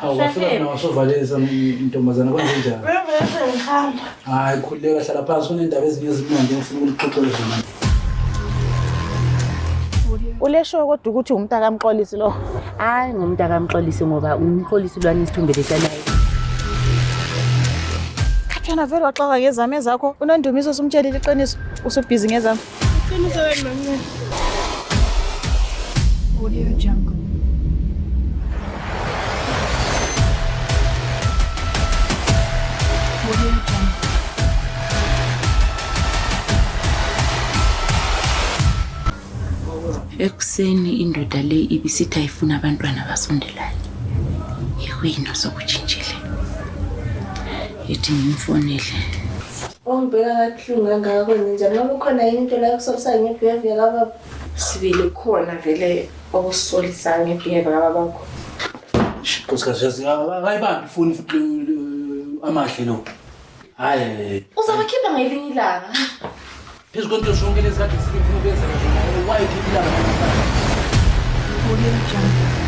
Awufika nawo sovalisa intombazana kwenze njani? Bese ngihamba. Hayi khuleka hlala phansi kunendaba ezinye ezimnandi ngifuna ukuxoxela zona. Ulesho kodwa ukuthi umntaka kaMxolisi lo. Hayi ngumntaka kaMxolisi ngoba uMxolisi lwani isithumbele sanayo. Khathana vele waxaka ngezame zakho. UNondumiso usumtshelile iqiniso. Usubhizi ngezame. Iqiniso wena nomncane. Audio Jungle. Audio Jungle. Ekuseni indoda le ibisithi ayifuna abantwana basondelayo. Yikuyini sokujinjile. Yithi ngimfonele. Ongibeka kabuhlungu kangaka kwenze njani? Ngoba ukhona yini into la ekusolisana ngebehavior kababa? Sibile khona vele okusolisana ngebehavior kababa. Nkosikazi akayibambi ifoni futhi amahle lo. Hayi. Uzabakhipha ngelinye ilanga. Phezu konke zonke lezi kade sifuna ukwenza zona. Why did you? Audio Jungle.